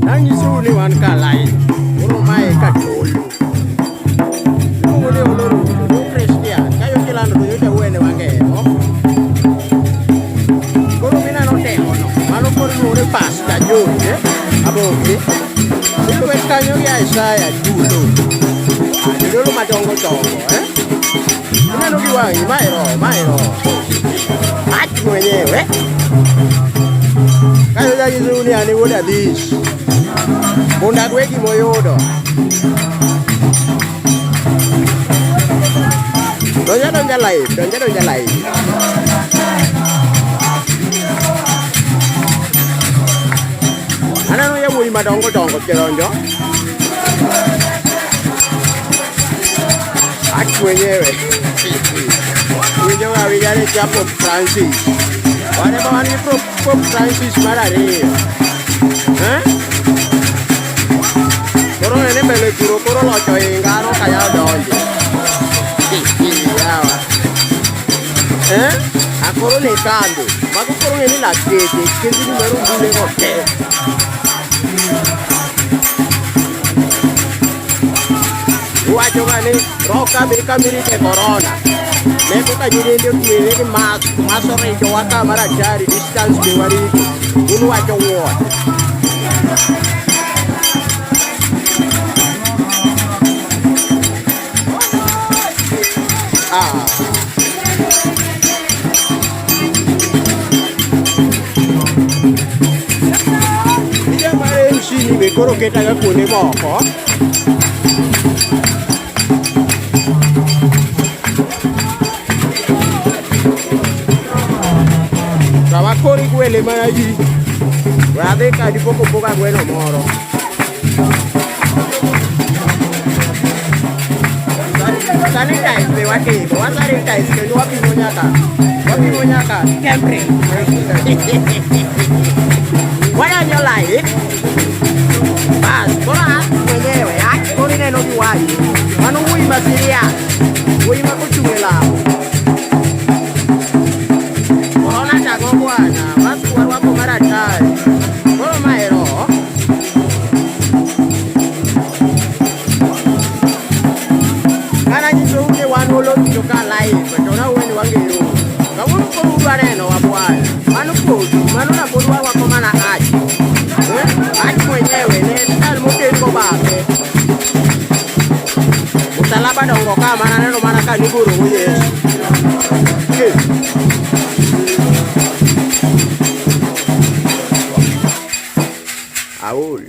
Nanyisou ni wan ka line. Koro mae ka tolu. Iluongo ni Oloruto, no Christian. Kayo kilando to nyocha wuoye ne wang'eyo. Koro mineno tekono, mano koro iluongo ni Pastor John, eh? Aboki. Ilwet kanyo gi Isaiah Dulo. Jodolo madongo dongo, eh? Ineno gi wang'i, mae roho, mae roho. Ach mwenyewe. Kayo janyisou ni an e wuod Adhis. Mondo agwe gimoyudo. Donja donja live, donja donja live. Aneno yawuoyi madongo dongo kidonjo. Ach mwenyewe. Winjo ga winja ni cha Pope Francis. Wan ema wan gi Pope Francis mar ariyo. Eh? Koro nene mbele kuro koro locho inga no kanyal donjo. Yawa. Eh? Akoro ne kando. Mago koro ng'e ni lakteche, kendni mar ombule go te. Iwacho ga ni roka be kamirite corona. Ne koka nyirende otwere gi mask, mask orinjowa ka marachari, distance be warito. Un wacho wuon. Ah. Tija mar MC ni be koro ketaga kuonde moko. Sama koro igwele mana ji, we adhi ka dipo kopoga gweno moro. Sanitize be watimo, wa sanitize kendo wapimo nyaka temperature. Wadonjo live. Bas, koro an mwenyewe, ach koro ineno gi wang'i. Mano wuoyi ma serious. Wuoyi ma kochung' e lamo. Corona tang'o bwana, mask warwako mar hatari. Koro mae roho. Kana nyisou ni wan Oloruto ka live to nawuoyo ni wangero. Kawuono koro udwa nenowa bwana. Mano kodu, mano na pod warwako mana ach. Eh? Ach mwenyewe ne style moket go bathe. Msalaba dongo ka mana neno mana ka nigoro go Yesu. Eh. Aol.